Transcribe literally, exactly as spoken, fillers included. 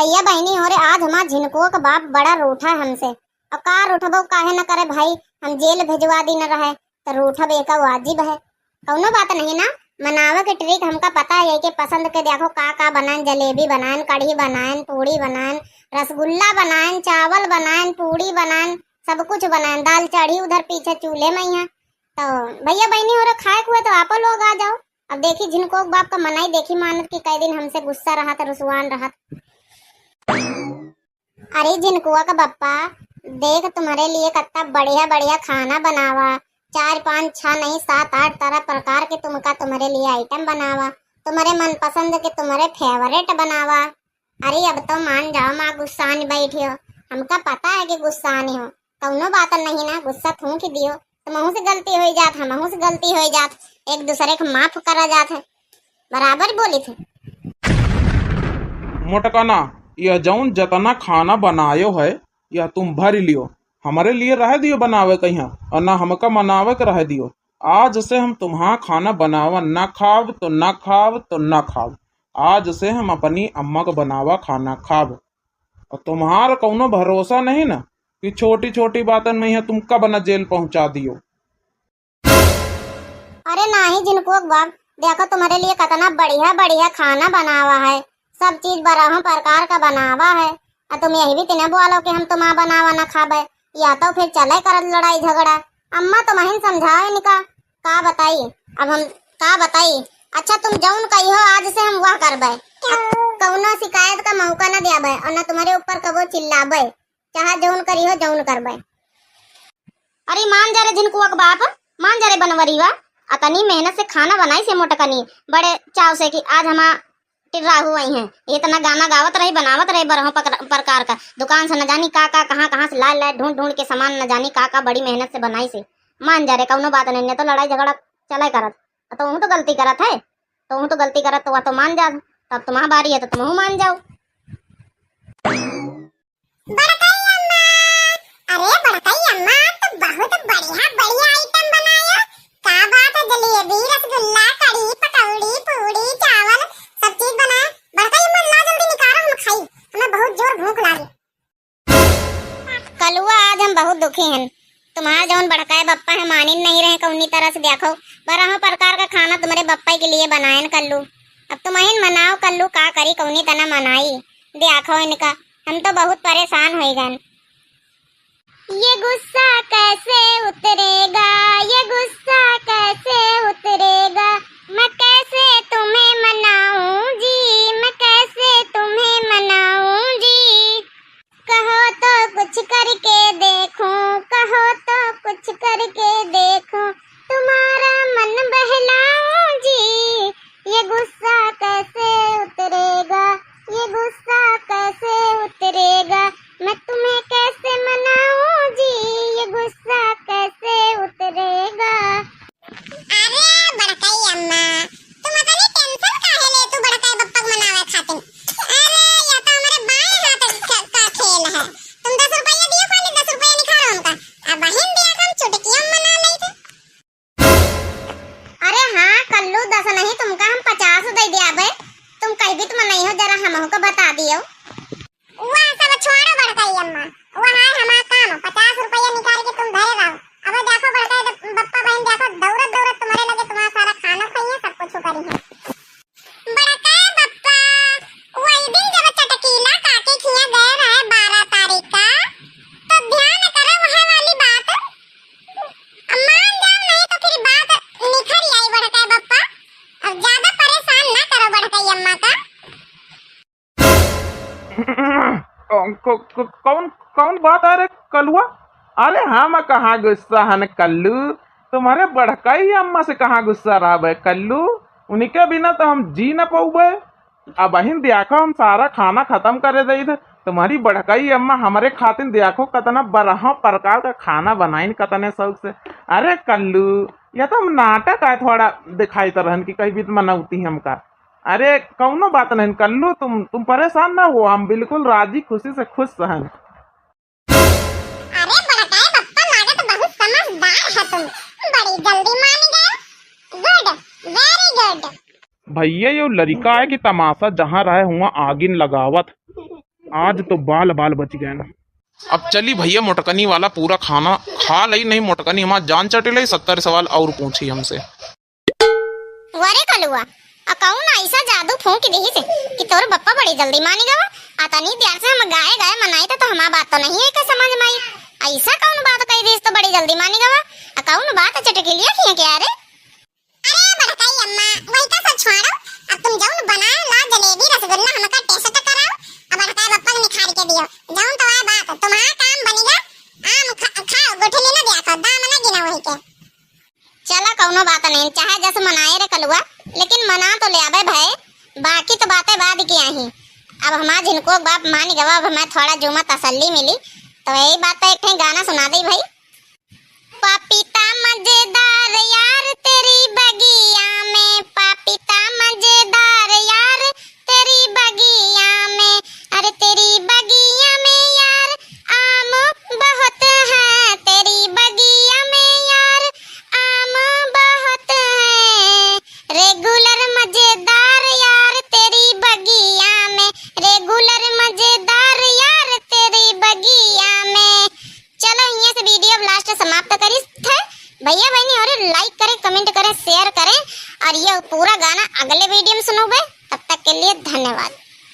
भैया बहिनी हो रे, आज हमार झिनकुआ क बाप बड़ा रूठा है हमसे। और का रूठबो, काहे न करे भाई, हम जेल भेजवा दीन रहे, त रूठब एका वाजिब है। कौनो बात नहीं ना, मनावे के trick हमका पता है, के पसंद के देखो का का बनाएन, जलेबी बनाएन, कढ़ी बनाएन, पूड़ी बनाएन, रसगुल्ला बनाएन, चावल बनाएन, पूड़ी बनाएन, सब कुछ बनाएन, दाल चढ़ी उधर पीछे चूल्हे में ही है। तो भैया बहिनी हो रे, खाए खुए तो आपो लोग आ जाओ। अब देखी झिनकुआ क बाप क मनाई, देखी मानत कि कई दिन हमसे गुस्सा रहत, रुसवान रहत। अरे झिनकुआ क बप्पा, देख तुम्हरे लिए कत्ता बढ़िया बढ़िया खाना बनावा, चार पाँच छह नहीं सात आठ तरह प्रकार के तुमका तुम्हरे लिए item बनावा, तुम्हरे मनपसंद के तुम्हरे favourite बनावा। अरे अब तो मान जाओ माँ, गुस्सान बैठी हो, हमका पता है कि गुस्सान हो, कौनो बात नहीं ना, गुस्सा थूक दियो, तुमहू से गलती होई जात, हमहू से गलती होई जात, एक दूसरे के माफ करा जात है, बराबर बोली थे। मोटकना, यह जौन जतना खाना बनायो है, यह तुम भर लियो, हमरे लिए रह दियो बनावे कहिया, और ना हमका मनावे के रह दियो। आज से हम तुम्हार खाना बनावा ना खाब तो ना खाब तो ना खाब। आज से हम अपनी अम्मा क बनावा खाना खाब। और तुम्हार कौनो भरोसा नहीं ना कि छोटी छोटी बातन में ही तुम कब न जेल पहुंचा दियो। अरे नाही झिनकुआ क बाप, देखो तुम्हरे लिए कतना बढ़िया बढ़िया खाना बनावा है, सब चीज बरहों प्रकार का बनावा है, और तुम यही भी तिने बोलो कि हम तुम्हार बनावा ना खाबे, या तो फिर चले करत लड़ाई झगड़ा। अम्मा तुमहिन समझाओ इनका, का बताई, अब हम का बताई। अच्छा तुम जौन कहियो आज से हम वह करबे, अब कौनो शिकायत का मौका न देबे और न तुम्हरे ऊपर कबो चिल्लाबे, चाहे जौन करियो जौन करबे। अरे मान जा रे झिनकुआ क बाप, मान जा रे बनवरीवा, अतनी मेहनत से खाना बनाई से मोटकनी, बड़े चाव से कि आज हमा टिर्राहू आई हैं, इतना गाना गावत रही, बनावत रही बरहों पकर-, प्रकार का, दुकान से न जानी का का, कहाँ कहाँ से लाए लाए, ढूंढ ढूंढ के सामान न जानी का का बड़ी मेहनत से बनाई से। मान जा रे, कौनो बात नहीं, न तो लड़ाई झगड़ा चले करत, तो हूँ तो गलती करत है, तो हूँ तो गलती करत, तो वह तो मान जा, तब तुम्हार बारी है तो तुमहू मान जाओ। बड़कई अम्मा, अरे बड़कई अम्मा, तो बहुत बढ़िया बढ़िया item बनायो। का बात है, जलेबी, रसगुल्ला, कढ़ी, पकौड़ी, पूड़ी, चावल, सब चीज बनाए। बड़कई अम्मा, ला जल्दी निकालो, हम खाई, हमें बहुत जोर भूख लागी। कलुआ, आज हम बहुत दुखी हैं। तुम्हार जौन बड़काए बप्पा है, मानिन नहीं रहे कौनी तरह से। देखो, बरहों प्रकार का खाना तुम्हरे बप्पा के लिए बनायन कल्लू। अब तुमहिन मनाओ कल्लू, का करी, कौनी तना मनाई। देखो इनका, हम तो बहुत परेशान होई गन। ये गुस्सा कैसे उतरेगा, ये गुस्सा कैसे उतरेगा, मैं कैसे तुम्हें मनाऊं जी, मैं कैसे तुम्हें मनाऊं जी। कहो तो कुछ करके देखूं, कहो तो कुछ करके देखूं, तुम्हारा मन बहलाऊं जी। ये गुस्सा कैसे उतरेगा, ये गुस्सा कैसे उतरेगा, मैं तुम्हें कैसे मनाऊं जी, ये गुस्सा कैसे उतरेगा। अरे बड़कई अम्मा, तुम अतनी tension काहे लेतू बड़कई बप्पा के मनावे खातिर? अरे या तो हमरे बाएं हाथ क-, का खेल है। तुम दस रुपया दियो, खाली दस रुपया निकालो उनका। अब बहिन दिया हम चुटकियों में मना लेते। अरे हाँ कल्लू, दस नहीं तुमका हम पचास दे दिया बे। तुम कई भी तुम नहीं हो, जरा हमहू को बता दियो। वह सब छोड़ो बड़कई अम्मा, वह है हमार काम। पचास रुपया निकाल के तुम धरे रहो। अब देखो बड़कई बप्पा बहिन, देखो दौड़त दौड़त तुम्हरे लगे तुम्हारा सारा खाना खाइए, सब कुछ करी है। बड़कई बप्पा, वही दिन जब चटकीला काके खिया गए रहे बारह तारीख का, तो ध्यान करे वह वाली बात। अब मान जाओ नहीं तो फिर बात निखर आई बड़कई बप्पा। अब ज्यादा परेशान ना करो बड़कई अम्मा का। क-, क-, कौन, कौन बात है रे कलुआ? अरे हम कहाँ गुस्सा हन कल्लू, तुम्हरे बड़कई अम्मा से कहाँ गुस्सा रहबे कल्लू, उनके बिना तो हम जी न पउबे। अबहिन देखो हम सारा खाना खतम करे देइत है, तुम्हरी बड़कई अम्मा हमरे खातिर देखो कतना बरहा प्रकार का खाना बनाइन कतने शौक से। अरे कल्लू, यह तो हम नाटक आए थोड़ा दिखाइत रहन कि कई बीत मनौती हमका। अरे कौनो बात नहीं कल्लू, तुम, तुम परेशान ना हो, हम बिल्कुल राजी खुशी से खुश हन। अरे बड़काए बप्पा, लागत बहुत समझदार है तुम, बड़ी जल्दी मान गए। Good, very good। भैया यो लड़िका है कि तमाशा जहाँ रहे हुआ आगिन लगावत। आज तो बाल बाल बच गए ना। अब चली भैया, मोटकनी वाला पूरा खाना खा लई, नहीं मोटकनी हमार जान चटे लई, सत्तर सवाल और पूछी हमसे। वरे कलुआ, आ कौन ऐसा जादू फूंक दिहिस कि तोर बप्पा बड़ी जल्दी मानी गवा? आ तनी देर से हम गाए गाए मनाई तो, तो हमार बात तो नहीं है के समझ में आई। ऐसा कौन बात कही दिहिस तो बड़ी जल्दी मानी गवा? आ कौन बात चटकीलिया की है क्या रे? अरे बड़काई अम्मा, वही का सब छोड़ो, अब तुम जौन बनाए ला जलेबी रसगुल्ला हमका taste कराओ। अब बड़काई बप्पा के निखार के दियो, जौन तो आए बात, तुम्हारा काम बनिगा, आम खा-, खाओ, गुठली न दिया खाओ, दाम न गिना वही के। चला कौनो बात नहीं, चाहे जस मनाए रे कलुआ, लेकिन मना तो ले आबे भाई, बाकी तो बातें बाद की आही। अब हमार झिनको बाप मान गवा, अब हमें थोड़ा जुमा तसल्ली मिली, तो यही बात पे एक ठे गाना सुना दे भाई। पपीता मजेदार यार तेरी बगिया में, पपीता मजेदार यार तेरी बगिया में, अरे तेरी बगिया में यार आम बहुत है, तेरी बगिया में यार आम बहुत है। Regular मजेदार यार तेरी बगिया में, regular मजेदार यार तेरी बगिया में। चलो, हियाँ से video last समाप्त करी थे। भैया बहनी और like करें, comment करें, share करें और ये पूरा गाना अगले video में सुनोगे।